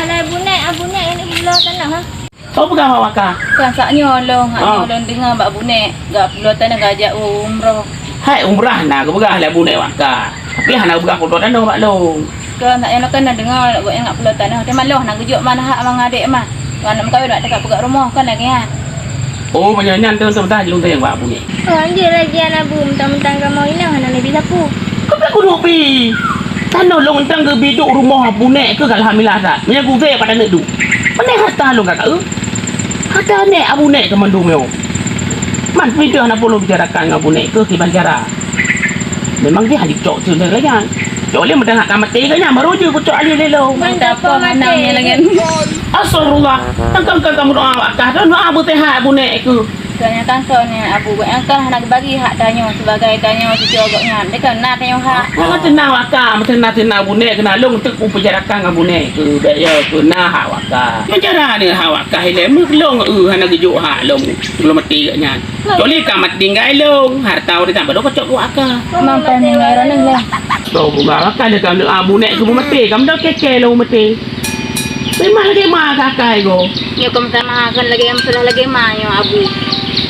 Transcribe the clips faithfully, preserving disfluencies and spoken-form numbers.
Peugah lé Abu Nek, Abu Nek nyang peubloe tanoh, ha? Soe peugah bak Waka? Kan saat nyoe lôn, saat nyoe lôn deungoe bak Abu Nek, geupeubloe tanoh geujak umroh. Hai umrah na geupeugah lé Abu Nek Waka. Tapi hana geupeugah peubloe tanoh bak lôn. Kan saat nyoe kan na deungoe gobnyan geupeubloe tanoh, teuma lôn hana geujok ma hak mangat adék ma. Ngon aneuk meukawen bak teuka peugah rumoh kan lagèe nyan. Oh, meunyoe nyan teuntèe teuntèe jileueng teueng bak Abu Nek. Oh, anjir lagèe nyan Abu, mentang-mentang kamoe inong hana neubi sapeue. Keupeue kuduek bi? Tanoh lôn mantong geubi duek rumoh Abu Nek keuh alhamdulillah that. Meunyoe guzée pat aneuk duek. Pane harta lôn ka kaeu? Harta Nek Abu Nek keu mandum nyoe. Man pintoe hana peue lôn bicarakan ngon Abu Nek keuh kiban cara. Memang jih dicok cit lé nyan. Cok lé meudan hak ka maté ka nyan, baru jih kucok alih lé lôn. Ban tapo manang nyan lagèe nyan. Astagfirullah. Tangkang-tangkang meudoa bak kah, doa beuteuhat Abu Nek keuh. Soalnya kan soalnya Abu Nek kan hana geubagi hak tanyoe sebagai tanyoe cucu gobnyan. Dia kan na tanyoe hak. Jangan tenang bak kah, meuteuna-teuna Abu Nek keunan lôn teuk kupeujarakan ngon Abu Nek keuh. Bèk yo keuh na hak bak kah. Meucara ni hak bak kah ilèe meuh lôn eu hana geujok hak lôn. Lôn maté gobnyan. Cok lé ka mat tinggai lôn, harta ureueng nyan baru kacok keu Waka. Mang pai mengai roh neng lé. Toh, bunga Waka lé kam Abu Nek keu maté, kam dah keke lôn maté. Memang lagèe ma kakai go. Nyoe keu sama kan lagèe nyang salah lagèe ma nyoe Abu.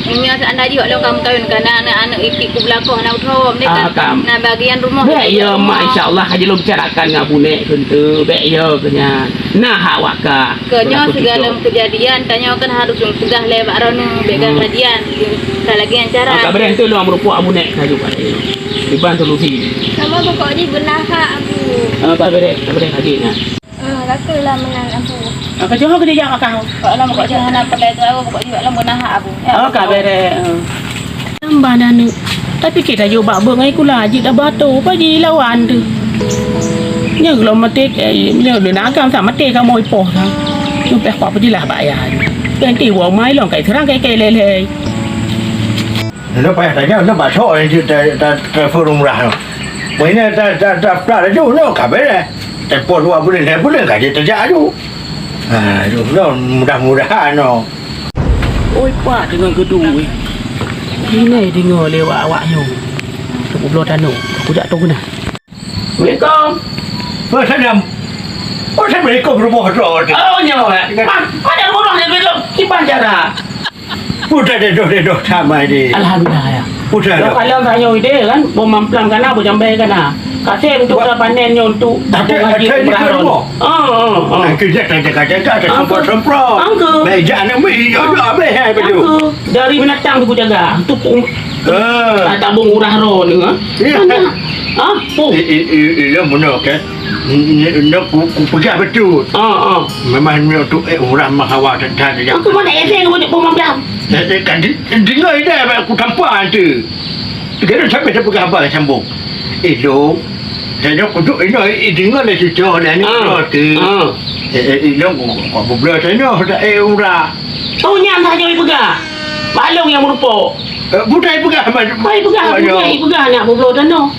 Nyoe seandai jih lôn kam kawin kana aneuk-aneuk ipi ku beulakoh na uthom deh Ah, kan. Kam. Na bagian rumoh. Bèk yo mak, insya-Allah ka jilôn bicarakan ngon Abu Nek keu enteuk. Bèk yo keu nyan. Na hak Waka. Keu nyoe segala keujadian tanyoe kan harôh lôn peugah lé bak droeneuh bèk Hmm. gampang sajian. Ka lagèe nyan cara. Ah, ka beureh tu lôn meurupok Abu Nek ka juga. Iban solusi. Sama pokok jih beuna hak Abu. Ah, ka beureh, ka beureh lagèe nyan. Ah, ka keuh lah meunan Abu. Ah, ka jeuet keu dijak makan. Pokok lôn pokok jih hana pandai tahu, pokok jih lôn beuna hak Abu. Ya, Oh, ka Abu. beureh. Ah. Tambah aneuk. Tapi kita jok bak beuk ngai kula jih dah batu, apa jilawan tu. Nyoe lom maté, eh, nyoe lôn agam sa maté kamoe ipoh sa. Nyoe pih kupeujeulah bak ayah. Ganti wong mai lom kai seurang kai kai lé-lé. Nyoe payah tanyong, nyoe bak soe nyang jeuet ta-, ta-, telepon umrah nyoe. Wah, nyoe ta-, ta-, ta-, ta-, laju nyoe ka beureh. Telepon dua buleuen, tiga buleuen ka jeuet teujak laju. Ha, nyoe mudah-mudahan nyoe. Oi, pat deungon geudu weh. Inai deungoe lé awak-awak nyoe. Teupubloe tanoh, aku jak tong keunan. Assalamualaikum. Waalaikumsalam. Assalamualaikum, rumoh droe teuh. Oh, nyoe, eh. Ingat. Ah, ada orang yang belum. Kiban cara. Udah deh, doh deh, doh sama ini. Alhamdulillah, ya. Udah, doh. Kalau saya ide kan, bom mamplam kana, bom jambai kana. Kasih untuk ke panen nyoe untuk tabung haji umrah ron. Ah, ah, ah. Angke jak tak jaga-jaga, tak semprot-semprot. Angke. Baik, jak anak mi, ya, ya, habis, habis tu. Angke. Dari binatang tu ku jaga. Untuk um, ah, tabung umrah ron ni, ha? Ya. Mana? Ah, pun. Eh, eh, eh, eh, ya, benar, kan? Ni, ni, ni, ku, ku peugah betul. Ah, ah. Memang ni untuk, eh, umrah mah hawa dan, dan, ya. Aku mana eseng untuk bom mamplam? Eh, eh, kan di, dengar ide, aku tampak tu. Kena sampai saya peugah abang sambung. Eh, Long. Saya kudu ino, eh, dengar lah cucu dah ni, ah, tu. Ah. Eh, eh, eh, Long, kau, kau berbelah sana, dah, eh, umrah. Oh, nyan saja ipeugah. Balong nyang meurupok. Eh, budai peugah, Mat. Pai peugah, budai peugah nak bubloe tanoh.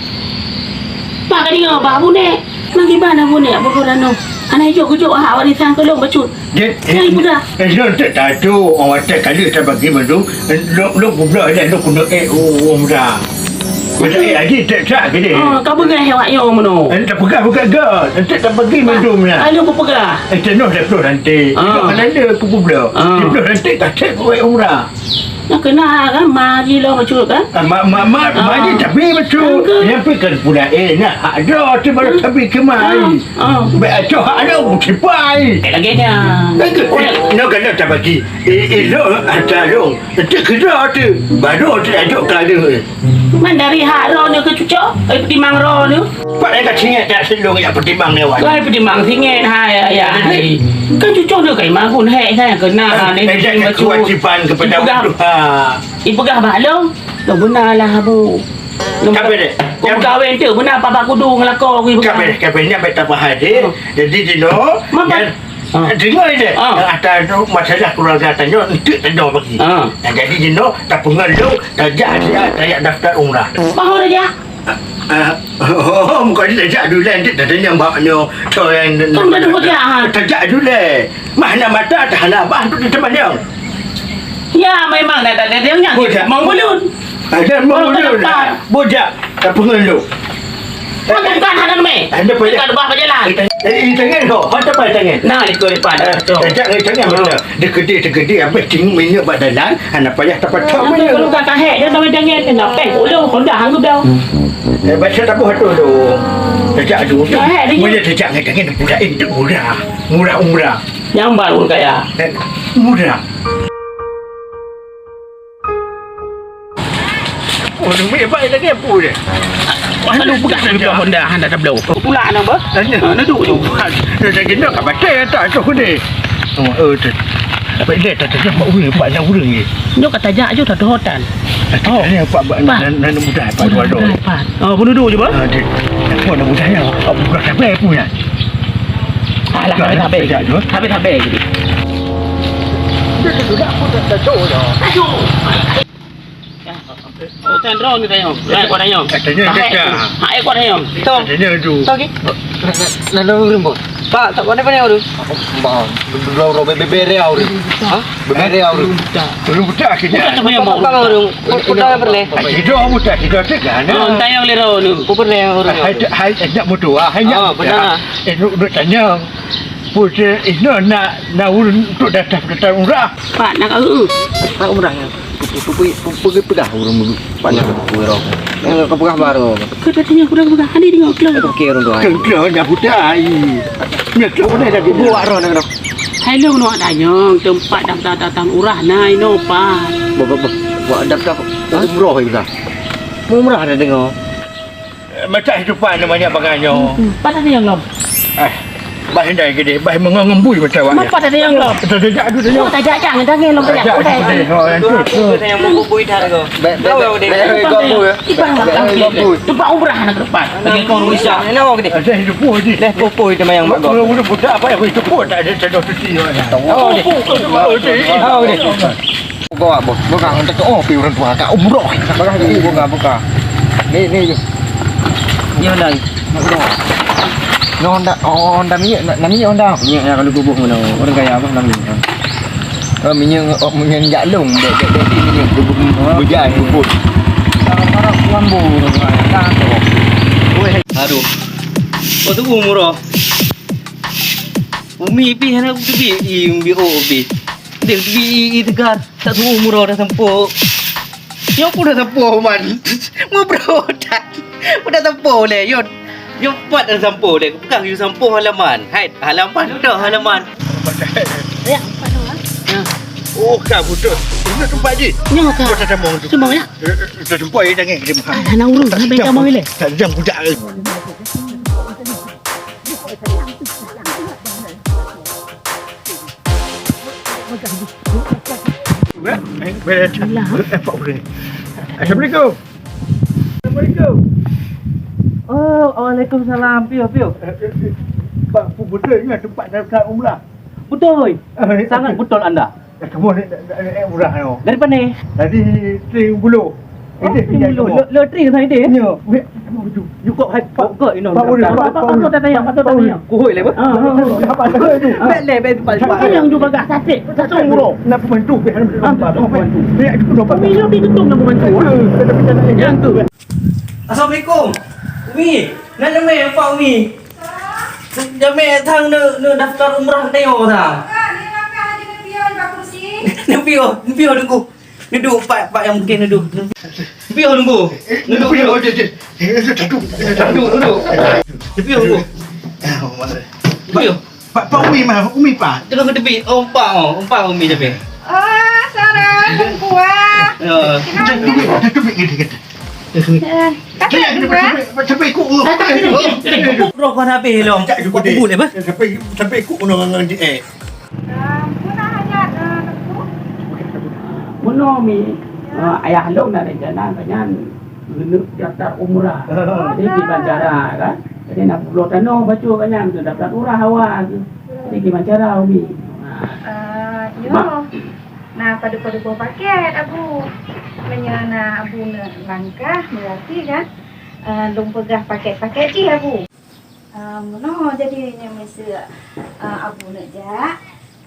Pak ka deungoe, bah, bunek. Nang kiban dah bunek, bubloe tanoh. Hana ijok-ijok hak warisan keu lôn bacut. Jeuet, eh, eh, eh, lôn tak tahu, orang tak kali tak bagi mandum, eh, lôn, lôn goblok dah, lôn kena, eh, oh, oh, muda. Macam, eh, aji tak, tak ke dia? Ah, ka peugah awak nyoe meunoe. Eh, tak peugah, peugah got. Eh, tak, tak bagi mandum lah. Ah, lôn peugah. Eh, tanoh dah puluh ranting. Ah. Tidak mana ada, aku goblok. Ah. Dia puluh ranting, tak cek buat umrah. Nak kena kan, ma haji lôn bacut kan? Ah, ma, ma, ma, ah, ma haji tapi bacut. Yang pergi kan pula, eh, nak hak dah, tu baru tapi kemai. Ah. Ah. Baik, tu hak ada, oh, sipai. Eh, lagi nyan. Lagi, eh, nak kena tak bagi. Eh, eh, lo, ada lo. Nanti kena tu. Baru tu ada kena. Man dari hak ro ni ke cucok, eh, petimang ro ni. Pak dah singet tak selong ya petimang ni, awak. Kau petimang singet, hai, ya, ya, hai. Kan cucok ni kai magun, hai, saya kena, eh, ni eh, dah kewajiban kepada Allah. Ipeugah bak lôn, lôn beuna lah, Bu. Lôn tapi deh, kau kahwin tu, beuna papa kudu ngelako aku ipeugah. Tapi, tapi ni apa tak faham deh. Hmm. Jadi, Dino, mapa? Yang Ah. Dengar je. Ah. Yang atas tu masalah keluarga tanyoe, enteuk tanyoe bagi. Ah. Nah, jadi jinoe tapeungon lôn, tajak siat, tajak daftar umrah. Bahu raja. Ah, oh, oh, muka dia tajak dulu lah, enteuk tatanyong bak nyoe. Tho yang tajak, ha. Tajak dulu lah. Mah na mata, tah na bah tu di teman dia. Ya, memang dah tak ada dia. Mau belun. Ada mau belun. Bujak, tak pengen lu. Bukan, bukan, hana mé. Hana payah. Bukan, bah, berjalan. Eh, eh, tangan kau, hana payah tangan. Nah, ikut depan. Eh, tu. Jangan, jangan, betul. Dia gede, dia gede, habis tengok minyak bak dalam, hana payah dapat tak minyak. Kalau tak kahek, dia sampai tangan, kena peng, ulu, kau dah, aku dah. Eh, baca tak buat tu, tu. Sejak tu, tu. Kahek, dia. Mula sejak ngai tangan, budak itu murah. Murah, murah. Yang baru kaya. Eh, murah. Oh, ni baik lagi apa dia? Aduh, peugah lagi buah Honda, hana tabloe. Pula nang bah? Tanya. Ha, na duek tu. Dah, dah kena kat batai atas tu ni. Oh, oh, tu. Apa dia tak tanya mak urang, pak nak urang ni. Nyo kata jak je dah dohotan. Oh. Tanya pak, pak, nan, nan mudah, pak, dua dua. Oh, bunuh dulu je bah? Ah, dia. Apa nak mudah ya? Apa budak siapa yang punya? Alah, habis-habis. Kejap tu. Habis-habis je. Dia tu dah aku tak tahu dah. Tajuk. Oh, tan drone ni tayong. Hai, kuat tayong. Katanya hai, kata. Hai, kuat tayong. Tong. Katanya tu. Tong, okey. Lalu urang pun. Pak, tak pandai-pandai urang. Bang, belum robe bebere urang. Ha? Bebere urang. Belum buta akhirnya. Buta apa yang mau? Apa urang? Buta yang pernah. Tidak buta, tidak tekan. Oh, tayong lero tu. Apa pernah urang? Hai, hai, tak mutu ah, hanya. Ah, benar. Eh, nak tanya. Putih, ina nak, nak urang untuk datang ke Tanah Urah. Pak, nak kau. Pak umrah ya. Pergi pegang urang dulu. Banyak urang. Yang kau pegang baru. Kau dah tanya kurang pegang. Hadi tengok keluar. Okey, urang tu. Keluar dah buta ai. Nyetok dah dah. Buat roh nak. Hai long nak tanya tempat daftar datang urah nah ino, Pak. Buat, buat, buat daftar umrah ya. Mau umrah dah dengar. Macam hidupan namanya bagai nyoe. Hmm, hmm. Pada dia lom. Eh, bah hindai gede, bah mengon ngembui macam awak. Apa tadi yang lom? Tajak dulu. Oh, tajak jangan, jangan lom tajak. Tajak dulu. Oh, yang tu. Yang mau bubui dah tu. Baik, baik, baik. Ibang lah. Tempat umrah nak depan. Lagi kau rusak. Ini awak gede. Ada hidup pun je. Deh, bubui tu yang bagus. Kalau udah budak apa yang hidup pun tak ada, tak ada cuti. Oh, deh. Oh, deh. Buka, bos. Buka, untuk, oh, pi urang tua, Kak. Umroh. Buka, buka, buka. Ni, ni, ni. Ni Honda. Ni Honda, oh, Honda minyak, na-, na minyak Honda. Minyak yang kalau gubuk mana? Orang kaya apa Honda minyak? Oh, minyeuk, oh, minyeuk jak lông, dek, dek, dek, minyeuk tu bu-, bujai, bubut. Aduh. Oh, tu umur. Umi pih hana kuteubit, i, umi, oh, pih. Dek, kuteubit, i, i, tegar. Tak tu umur dah sampoe. Nyoe pun dah sampoe, Man. Ngobrol dah. Pun dah sampoe leh, Yon. Nyoe pat dah sampoe leh. Peugah yue sampoe halaman. Hai, halaman dah, halaman. Ya, empat orang. Oh, ka beutôi. Ini tempat je. Nyoe ka. Kota Tamong tu. Tamong, ya? Eh, eh, tempat je tangan dia. Ah, hana urus, hana bengkel mau ileh. Tak jam budak lagi. Assalamualaikum. Assalamualaikum. Oh, waalaikumsalam. Piôh, piôh. Eh, eh, eh, Pak, beutôi nyoe tempat daftar umrah? Beutôi. Eh, sangat beutôi anda. Eh, kamu ni, ni, ni, ni umrah nyoe. Dari mana? Dari Tring Bulu. Oh, Tring Bulu. Lo, lo Tring sana dia? Ya. Weh, kamu tu. You kok hai, kok, kok, you know. Pak Uri, Pak, Pak, Pak Uri. Patut tanya, patut tanya. Kuhoi leh, Pak. Ah, ah, ah. Apa tu? Bek leh, bek tu, Pak. Yang tu bagah sakit, satu umroh. Nak pembantu, biar pembantu. Biar pembantu. Umi lebih ketum nak pembantu. Yang tu. Assalamualaikum. Umi, nak namai apa, Umi? Jamé thang neu, neu daftar umrah nyoe thang. Neu piôh, neu piôh Teungku. Dudoe, Pak, Pak nyang mungkin dudoe. Neu piôh Teungku. Neu piôh. Dudoe, dudoe. Neu piôh Teungku. Neu piôh. Pak, Pak Umi mah, Umi Pak. Teungoh teupit, oh, Pak, oh, Pak Umi tapi. Ah, Sarah, Teungku ah. Ya. Kenapa? Teupit, teupit, teupit, teupit. Eh, kata dua. Sampai, sampai, sampai ikut. Roh kau habis lom. Buat kubur apa? Sampai, sampai ikut kena ngan di, eh. Ah, meunoe hajat, ah, Teungku. Meunoe, Mi. Ya. Ah, ayah lôn na rencana nyan geuneuk daftar umrah. Ah. Jadi di bandara kan. Jadi na peuloh tanoh bacut nyan daftar umrah awak. Jadi gimana cara, Umi? Ah, yo. Mak. Na padub-padub boh paket, Abu. Meunyoe na Abu neuk langkah, berarti kan, eh, lôn peugah paket-paket jih, Abu. Eh, meunoe jadi nyoe miseue, eh, Abu neuk jak,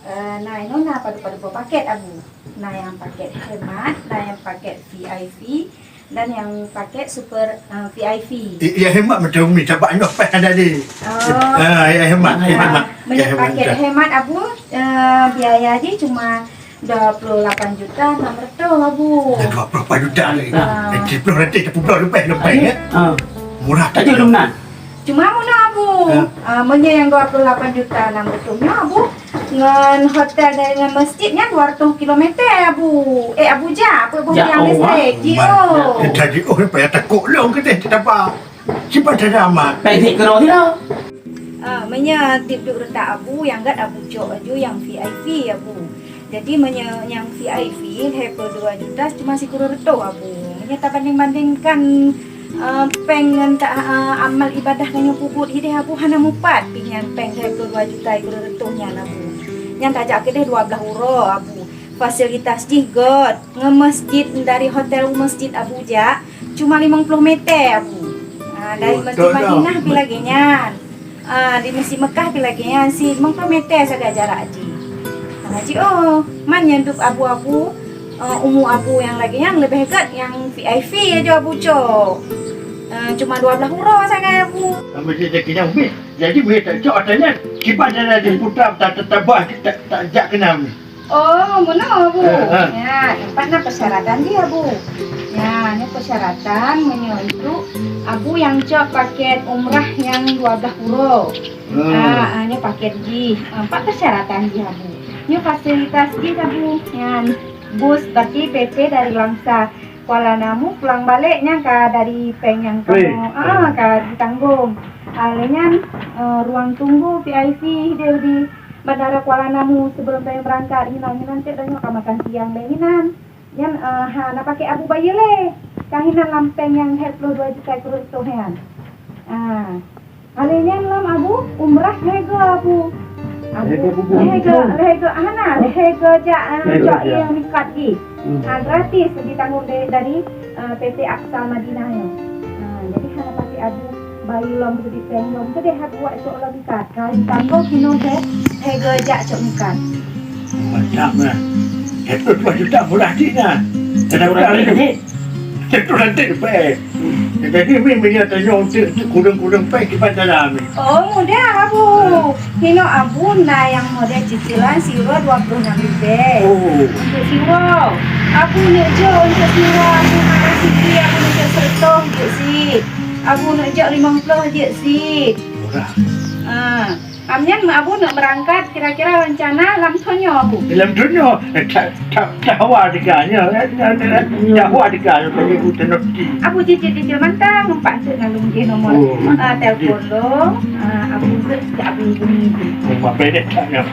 eh, na inoe na padub-padub boh paket, Abu. Na nyang paket hemat, na nyang paket V I P, dan nyang paket super, eh, V I P. I-, ya hemat macam Umi, sabab nyoe peh ada di. Oh. Ah, ya hemat, ya hemat. Meunyoe paket hemat, Abu, eh, biaya jih cuma dua puluh lapan juta enam ratus, Abu. Ya, dua puluh lapan juta lagi. Ah. Eh, tujuh puluh nanti, tujuh puluh lebih, lebih, ya. Ah. Murah tak? Cuma meunoe, Abu. Ah. Ah, meunyoe nyang dua puluh lapan juta enam ratus nyoe, Abu, ngon hotel dan ngon masjid nyan dua ratus kilometer, Abu. Eh, Abu jak, apa boh tiang listrik? Ji oh. Jadi, oh, payah takut lom ke teh, tak apa. Simpan saja amat. Pendek ke roh dia. Ah, meunyoe tiep duek reutak Abu, nyang gét Abu cok laju nyang V I P, Abu. Jadi, meunyoe nyang V I P, lhèe ploh dua juta cuma sikureueng reutôh, Abu. Meunyoe tabandeng-bandengkan, ah, péng ngon ta-, ah, amal ibadah tanyoe peubuet hideh, Abu, hana mupat pih nyan péng lhèe ploh dua juta sikureueng reutôh nyan, Abu. Nyan tajak keudeh dua blaih uroe, Abu. Fasilitas jih göt, ngon masjid dari hotel u masjid Abu jak, cuma limong ploh meter, Abu. Ah, dari Masjid Madinah pi lagèe nyan. Ah, di Masjid Mekah pi lagèe nyan, si limong ploh meter sagai jarak jih. Ah, ji oh, man nyang duek Abu-abu, ah, umu Abu nyang lagèe nyan leubeh göt nyang V I P aja Abu cok. Ah, cuma dua blaih uroe sagai, Abu. Kamu jadi kena umi. Jadi, boleh tak cok atas nyan? Kiban dah ada putra, tak, tak, tak, tak, tak jak kena umi. Oh, meunoe, Bu. Eh, eh. Ya, nyoe pat na persyaratan jih, Bu. Ya, nyoe persyaratan meunyoe untuk Abu nyang cok paket umrah nyang dua blaih uroe. Hmm. Ah, ah, nyoe paket jih. Ah, pat persyaratan jih, Abu. Nyoe fasilitas jih, Abu. Nyan, bus, berarti P P dari Langsa Kuala Namu pulang balik nyan ka dari péng nyang kamoe, ah, ka ditanggung. Ah, lé nyan, eh, ruang tunggu V I P deh di Bandara Kuala Namu sebelum tanyoe beurangkat, hinan, hinan cit tanyoe ka makan siang lé hinan. Nyan, eh, ha, na pakék Abu bayeue lé. Ka hinan lam péng nyang lhèe ploh dua juta keu reutôh nyan. Ah. Alé nyan lom Abu, umrah lhèe go Abu. Abu, lhèe go, lhèe go, hana, lhèe go jak, ah, cok ié mikat jih. Hmm. Ah, gratis ditanggung dari, dari, eh, P T Aqsa Madinah nyoe. Ah, jadi hana pakék Abu bayeue lom, bri péng lom, keudeh Abu wak cok lom mikat. Ka ditanggung hinoe lhèe, lhèe go jak cok mikat. Mantap lah. Satu dua juta murah cit na. Satu dua juta. Satu nanti pe. Jadi mi meunyoe tanyoe untuk, untuk kurang-kurang pe kiban dalam ni. Oh, mudah, Abu. Hino Abu na nyang model cicilan siwa dua puluh enam ribèe. Oh. Untuk siwa. Abu neuk jok untuk siwa, Abu hana siki, Abu neuk jok seratus jok sit. Abu neuk jok limong ploh jok sit. Murah. Ah. Am nyan Abu neuk meurangkat kira-kira rencana lam thôn nyoe, Abu? Lam thôn nyoe, eh, ta-, ta-, tawa tiga nyoe, eh, eh, eh, tawa tiga nyoe, tadi Abu tenok di. Abu cicil-cicil mantong, empat tu lalu mungkin nomor, Oh. ah, telepon lo, ah, Abu tu, Abu bunyi tu. Oh, apa dia tak nyoe?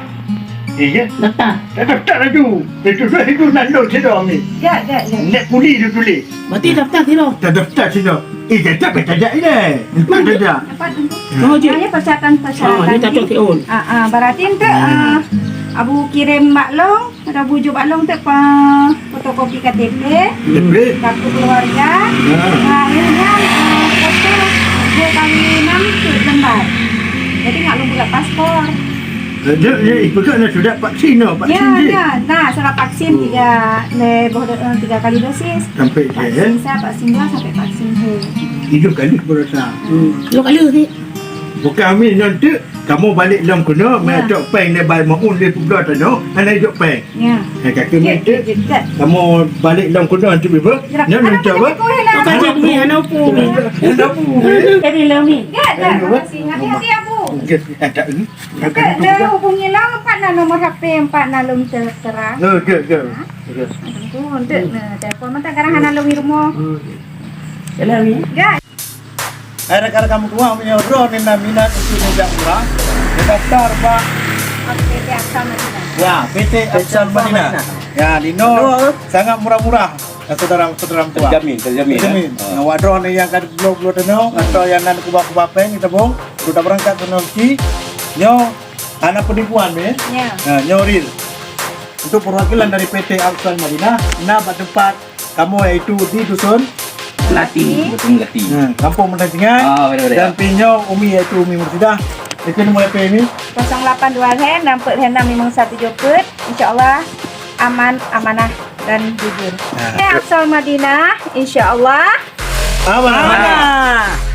Iya. Daftar. Dah daftar laju. Itu dah itu nak lo sedang ni. Ya, ya, ya. Nak kuli dia tulis. Berarti daftar sinoe. Dah daftar sinoe. Eh, dah tak tajak ni. Empat tajak. Dapat untuk Oh, cik. Hanya persyaratan-persyaratan Oh, ni tak ni. Cocok, Cik Ul. Ah, ah, berarti untuk, Hmm. ah, Abu kirim bak long, pada Abu jok bak long tu pa fotokopi K T P, K T P. Kartu keluarga, Ya. ah, ini kan, ah, foto dua kali enam tu lembar. Jadi nak long buka paspor. Eh, dia, dia, eh, peugah dah sudah vaksin dah, vaksin Ya, dia. ya. Nah, sudah vaksin Oh. tiga, lé, boh do-, eh, tiga kali dosis. Sampai dia, Vaksin ya? sa, vaksin dua sampai vaksin he. Tiga kali baru sa. Hmm. Dua kali sih. Bukan amin nanti kamu balik long kena, Ya. mai cok peng dia bai maun dia pula tanya, hana cok peng. Ya. Eh, kaki Ya, ni ya, ya, ya. kamu balik long kena nanti apa? Ya. Nyo Anak nanti apa? kita kau, Hela. Bukan cik ni, anak apa ni? Anak apa ni? Jadi long ni. Ya, ya. Ayo, Terima kasih. Hati-hati, Abu. Okey, tak ini. Dah, dah hubungi lah, empat na nomor H P, empat na lôn tertera. Okey, okey. Okey. Aduh, untuk na telepon mantong sekarang hana lôn di rumah. Hmm. Salam ni. Guys. Hai rakan-rakan meutuah, meunyoe droeneuh na minat untuk neujak umrah, neudaftar bak P T Aqsa Madinah. Ya, P T Aqsa Madinah. Ya, di no sangat murah-murah. Saudara-saudara meutuah. Terjamin, terjamin, ya. Terjamin. Ha. Ngon awak droeneuh nyang ka bloe-bloe teunoe, atau nyang na keubah-keubah peng, kita bong, sudah berangkat teunoe mesti. Nyoe hana penipuan, eh. Ya. Ha, nyoe real. Untuk perwakilan dari P T Aqsa Madinah, na bak tempat kamoe, yaitu di Dusun Melati. Dusun Melati. Ha, Kampung Menteng Singai. Ah, boleh, boleh. Dan pih nyoe Umi, yaitu Umi Mursidah. Itu nombor H P Umi? Kosong lapan dua lhèe enam peuet lhèe enam limong satu tujoh peuet. InsyaAllah aman, amanah dan jujur. Ha. Eh, Aqsa Madinah, insya Allah. Aman. Aman.